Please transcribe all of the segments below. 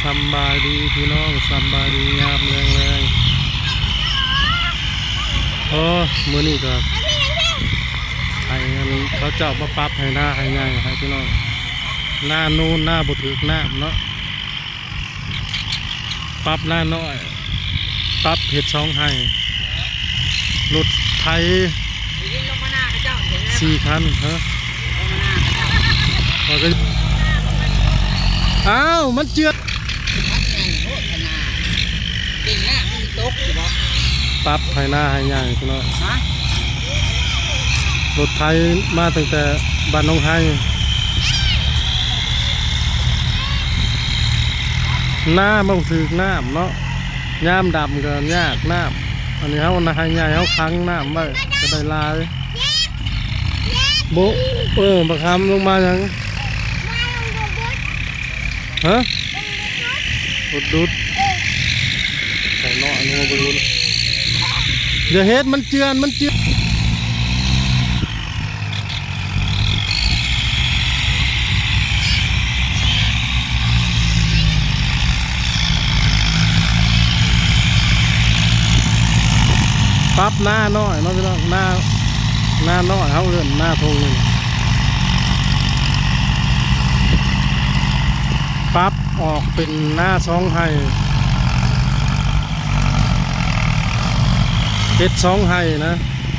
ສຳບາຍດີພີ່ນ້ອງ ສຳບາຍດີຍາມແລງໆ. ໂອ້ ມື້ນີ້ກໍໃຫ້ອັນເຂົາເຈົ້າມາປັບໄຮ່ນາໄຮ່ໃຫຍ່ໃຫ້ພີ່ນ້ອງ. ນານູນ ນາບໍ່ຖືກນ້ຳເນາະ ປັບນານ້ອຍ ປັບເຮັດສອງໄຮ່ ລົດໄຖສີ່ຄັນ. ເອີ ອ້າວ ມັນເຈື່ອນ ປັບໄຮ່ນາໄຮ່ໃຫຍ່ພີ່ນ້ອງ. ລົດໄຖມາຕັ້ງແຕ່ບ້ານໜອງໄຮ ນາບໍ່ຖືກນ້ຳເນາະ ຍາມດຳກໍຍາກນ້ຳ. ອັນນີ້ເຮົານາໄຮ່ໃຫຍ່ ເຮົາຂັງນ້ຳໄວ້ກໍໄດ້ຫຼາຍ. ໂບະ ເອີ ບັກຄຳລົງມາຫຍັງ? ຮະ? ບົດດຸດ ໃສ່ເນາະ ອັນນີ້ບໍ່ລຸນ. ຢ່າເຮັດ ມັນເຈື່ອນ ມັນເຈື່ອນ. ປັບນານ້ອຍເນາະພີ່ນ້ອງ ນາ ນານ້ອຍ ເຮົາເອີ້ນນາທົ່ງນີ້ ປັບອອກເປັນນາສອງໄຮ່ ເຮັດສອງໄຮ່ນະ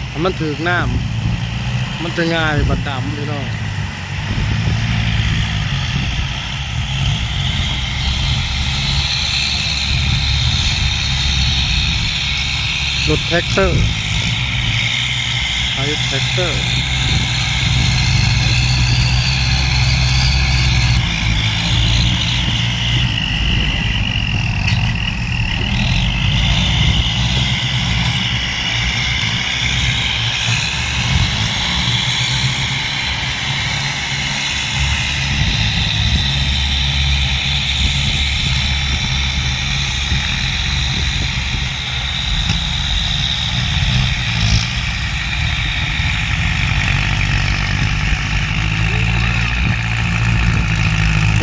ໃຫ້ມັນຖືກນ້ຳ ມັນຈະງ່າຍບັດດຳພີ່ນ້ອງ. ລົດແທຣັກເຕີ ໄຖແທຣັກເຕີ.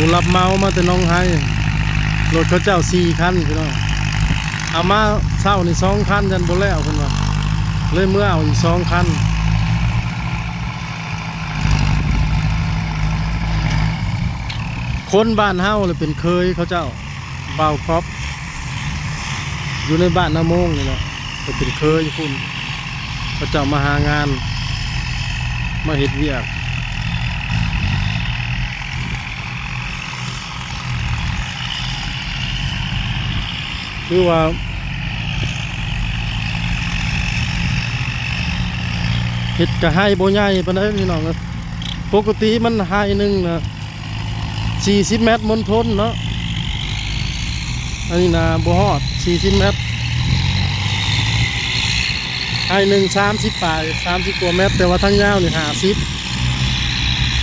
ຜູ້ຮັບເໝົາມາແຕ່ໜອງໄຮ ລົດເຂົາເຈົ້າສີ່ຄັນພີ່ນ້ອງ ເອົາມາເຊົ້ານີ້ສອງຄັນ ຢ້ານບໍ່ແລ້ວເພິ່ນວ່າ ເລີຍເມືອເອົາອີກສອງຄັນ. ຄົນບ້ານເຮົາລະເປັນເຄີຍເຂົາເຈົ້າ ບ່າວຄອບ ຢູ່ໃນບ້ານນາໂມງນີ້ແຫຼະ ເພິ່ນເປັນເຄີຍພຸ້ນ ເຂົາເຈົ້າມາຫາງານ ມາເຮັດວຽກ. ຄືວ່າເຮັດກະໄຮ່ບໍ່ໃຫຍ່ປານໃດພີ່ນ້ອງເອີຍ ປົກກະຕິມັນໄຮ່ໜຶ່ງນະສີ່ສິບແມັດມົນທົນເນາະ ອັນນີ້ນະບໍ່ຮອດສີ່ສິບແມັດ ໄຮ່ໜຶ່ງສາມສິບປາຍ ສາມສິບກວ່າແມັດ ແຕ່ວ່າທາງຍາວນີ້ຫ້າສິບ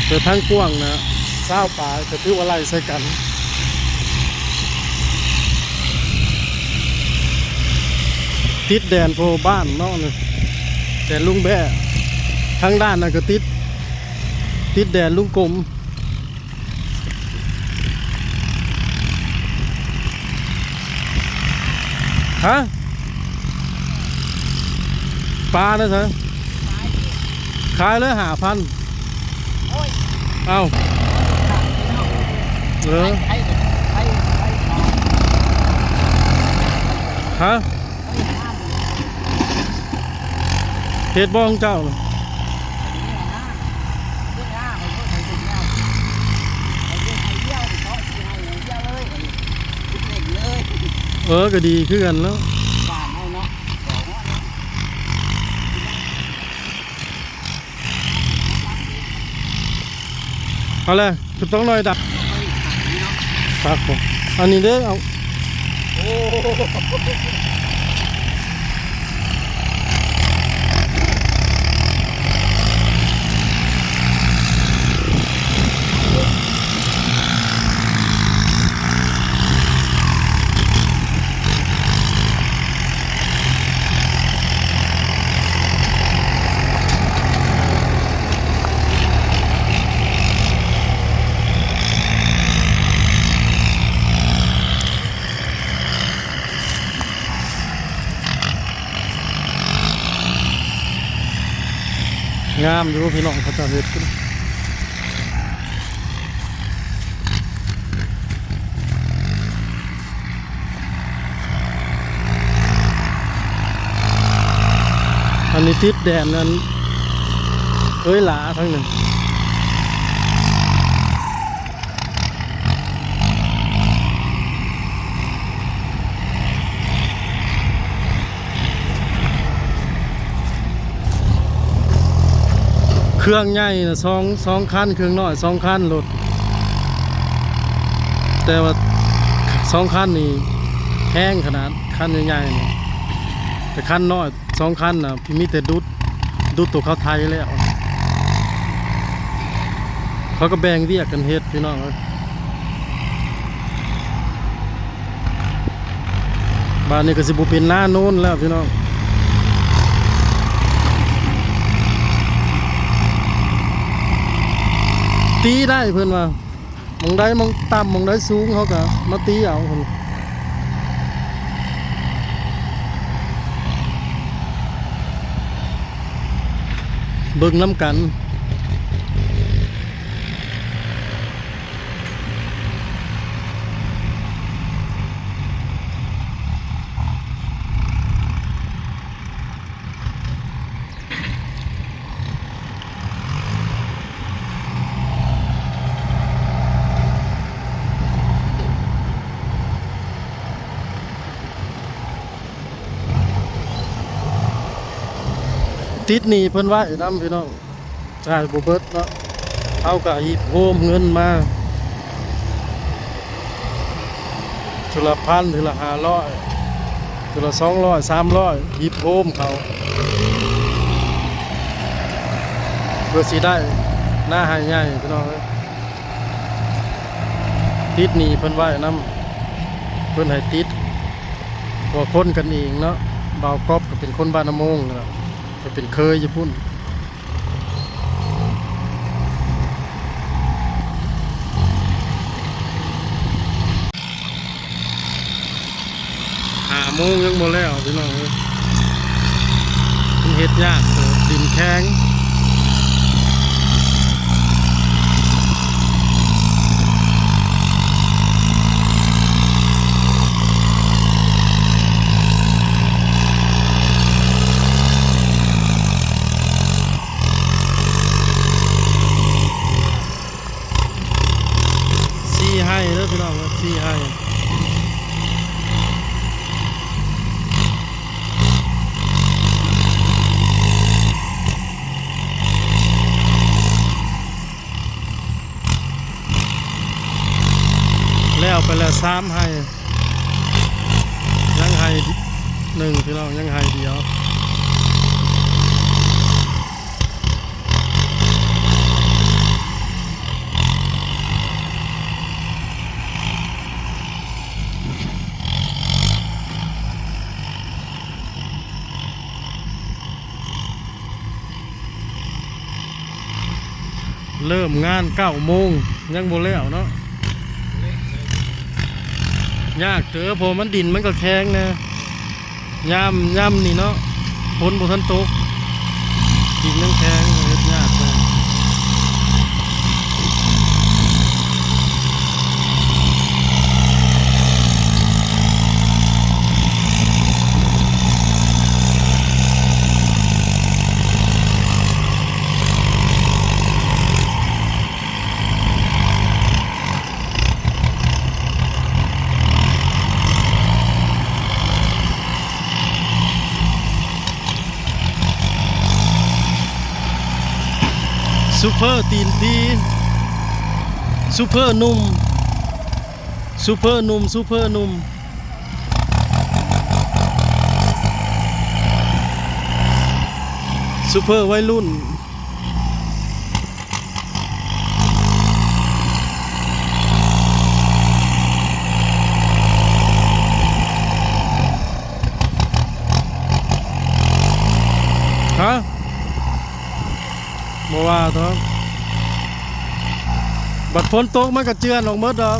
ແຕ່ທາງກວ້າງນະຊາວປາຍ ກໍຖືວ່າໄລ່ໃສ່ກັນ ຕິດແດນພໍ່ບ້ານເນາະ ແດນລຸງແບ້ ທາງດ້ານນັ້ນກໍຕິດ ຕິດແດນລຸງກົມ. ຮະ? ປານະ ຂາຍເລີຍຫ້າພັນ. ເອົ້າ ເອີ ຮະ? ເຮັດບໍ່ຂອງເຈົ້ານະ? ເອີ ກໍດີຄືກັນເນາະ. ເອົາແຫຼະ ຄືຕ້ອງໜ້ອຍດາ ຄັກບໍ່? ອັນນີ້ເດ້ ເອົາ. ງາມຢູ່ພີ່ນ້ອງ ເຂົາເຈົ້າເຮັດ ອັນນີ້ຕິດແດນນັ້ນ ເຄີຍຫຼາທາງໜຶ່ງ. ເຄື່ອງໃຫຍ່ນະ ສອງ ສອງຄັນ ເຄື່ອງນ້ອຍສອງຄັນ ລົດ ແຕ່ວ່າສອງຄັນນີ້ແຮງຂະໜາດ ຄັນໃຫຍ່ໆນີ້ ແຕ່ຄັນນ້ອຍ ສອງຄັນນະ ມີແຕ່ດຸດ ດຸດໂຕເຂົາໄຖແລ້ວ ເຂົາກໍແບ່ງວຽກກັນເຮັດພີ່ນ້ອງເອີຍ. ບາດນີ້ກໍຊິບໍ່ເປັນນາໂນນແລ້ວພີ່ນ້ອງ ຕີໄດ້ເພິ່ນວ່າ ໝ່ອງໃດໝ່ອງຕ່ຳ ໝ່ອງໃດສູງ ເຮົາກໍມາຕີເອົາ ເບິ່ງນຳກັນ. ຕິດໜີ້ເພິ່ນໄວ້ນຳພີ່ນ້ອງ ຈ່າຍບໍ່ເບິດເນາະ ເຮົາກໍຮີບໂຮມເງິນມາ ເທື່ອລະພັນ ເທື່ອລະຫ້າຮ້ອຍ ເທື່ອລະສອງຮ້ອຍ ສາມຮ້ອຍ ຮີບໂຮມເຂົາ ເພື່ອຊິໄດ້ນາໄຮ່ໃຫຍ່ພີ່ນ້ອງເອີຍ. ຕິດໜີ້ເພິ່ນໄວ້ນຳ ເພິ່ນໃຫ້ຕິດ ເພາະວ່າຄົນກັນເອງເນາະ ບ່າວກອບກໍເປັນຄົນບ້ານນາໂມງ ແລ້ວກໍເປັນເຄີຍຢູ່ພຸ້ນ. ຫ້າໂມງຍັງບໍ່ແລ້ວພີ່ນ້ອງເອີຍ ມັນເຮັດຍາກເຕີບ ດິນແຂງ. ສີ່ໄຮ່ເດີພີ່ນ້ອງເອີຍ ສີ່ໄຮ່ ແລ້ວໄປແລ້ວສາມໄຮ່ ຍັງໄຮ່ໜຶ່ງພີ່ນ້ອງ ຍັງໄຮ່ດຽວ. ເລີ່ມງານເກົ້າໂມງ ຍັງບໍ່ແລ້ວເນາະ ຍາກເຕີບ ເພາະມັນ ດິນມັນກໍແຂງແດ່. ຍາມ ຍາມນີ້ເນາະ ຝົນບໍ່ທັນຕົກ ດິນຍັງແຂງ ເຮັດຍາກແດ່. ຊູເຟີຕີນຜີ ຊູເຟີໜຸ່ມ ຊູເຟີໜຸ່ມ ຊູເຟີໜຸ່ມ ຊູເຟີໄວລຸ້ນ. ຮະ ບໍ່ວ່າດອກ ບັດຝົນຕົກມັນກະເຈື່ອນອອກໝົດດອກ.